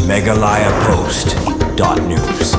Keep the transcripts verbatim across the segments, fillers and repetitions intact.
Meghalaya Post dot news.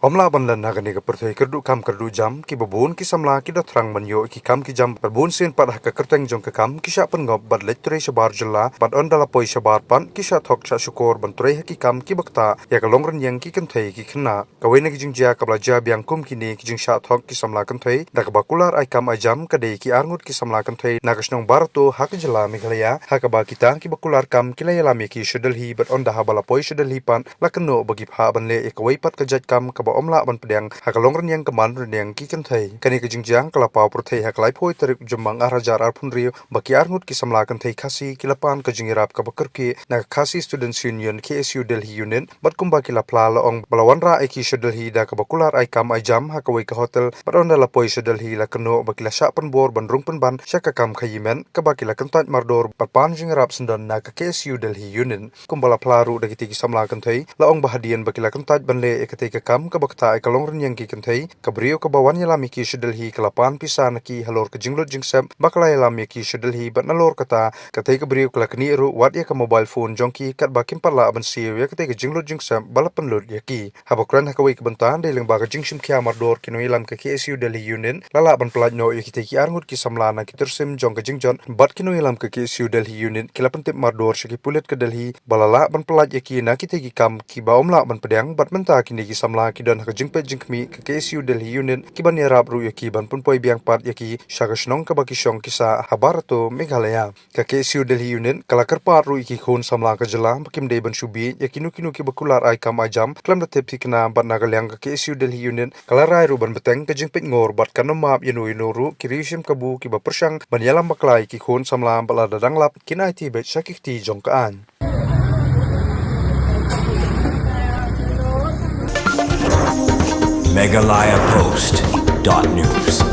Ym lah ban len ha kane ka pyrthei kyrduh kam kyrduh jam, kiba bun ki samla ki da thrang ban ïoh ki kam ki jam, bad bun sien pat ha ka kyrteng jong ka kam ki shah pynngop bad leit trei shabar jylla, bad ynda la poi shabar pat ki shah thok shah shukor ban trei ha ki kam kiba ktah ïa ka longrynïeng ki kynthei ki khynnah. Kawei na ki jingjia kaba la jia biang kum kine ki jingshah thok ki samla kynthei da kaba kular ai kam ai jam ka dei ki arngut ki samla kynthei na ka shnong Barato ha ka jylla Meghalaya, ha kaba kita kiba kular kam ki la ïalam ïa ki sha Delhi, bad ynda haba la poi sha Delhi pat la kynnoh ba ki phah ban leh ïa kawei pat ka jait kam kaba ym lah ban pdiang ha ka longrynïeng ka man rynïeng ki kynthei. Kane ka jingjia ka la paw pyrthei ha ka laiphew tarik Jymmang ar hajar arphew hynriew, ba ki arngut ki samla kynthei Khasi ki la pan ka jingïarap kaba kyrkieh na ka Khasi Students Union, K S U Delhi Unit, bad kumba ki la phla la ong ba la wanrah ïa ki sha Delhi da kaba kular ai kam ai jam ha kawei ka hotel, bad ynda la poi sha Delhi la kynnoh ba ki la shah pynbor ban rung pynban sha ka kam khaïi met kaba ki la kyntait mardor, bad pan jingïarap syndon na ka K S U Delhi Unit. Kumba la phla ruh da kitei ki samla kynthei, la ong ba hadien ba ki la kyntait ban leh ïa katei ka kam kaba ktah ïa ka longrynïeng ki kynthei, ka briew kaba wan ïalam ïa ki sha Delhi ka la pan pisa na ki halor ka jinglut jingsep ba ka la ïalam ïa ki sha Delhi, bad nalor kata katei ka briew ka la knieh ruh wat ïa ka mobile phone jong ki, katba kim pat lah ban siew ïa katei ka jinglut jingsep ba la pynlut ïa ki. Haba kren ha kawei ka bynta, dei lyngba ka jingshim khia mardor ki nongïalam ka K S U Delhi Unit la lah ban pyllait noh ïa kitei ki arngut ki samla na ki tyrsim jong ka jingjot, bad ki nongïalam ka K S U Delhi Unit ki la pyntip mardor sha ki pulit ka Delhi ba la lah ban pyllait ïa ki na kitei ki kam kiba ym lah ban pdiang, bad mynta kine ki samla ki don ha ka jingpeit jingkhmih ka K S U Delhi Unit kiban ïarap ruh ïa ki ban pynpoi biang pat ïa ki sha ka shnong kaba ki shong ki sah ha Barato, Meghalaya. Ka K S U Delhi Unit ka la kyrpad ruh ïa ki khun samla ka jylla ba kim dei ban shu bieit ïa kino kino kiba kular ai kam ai jam khlem da tip thikna, bad na ka liang ka K S U Delhi Unit ka la rai ruh ban bteng ka jingpeit ngor bad kan ym map ïano ïano ruh ki riewshim kabu kiba pyrshang ban ïalam bakla ïa ki khun samla, bad lada dang lap kin aiti beit sha ki kti jong ka aiñ. Meghalaya Post dot news.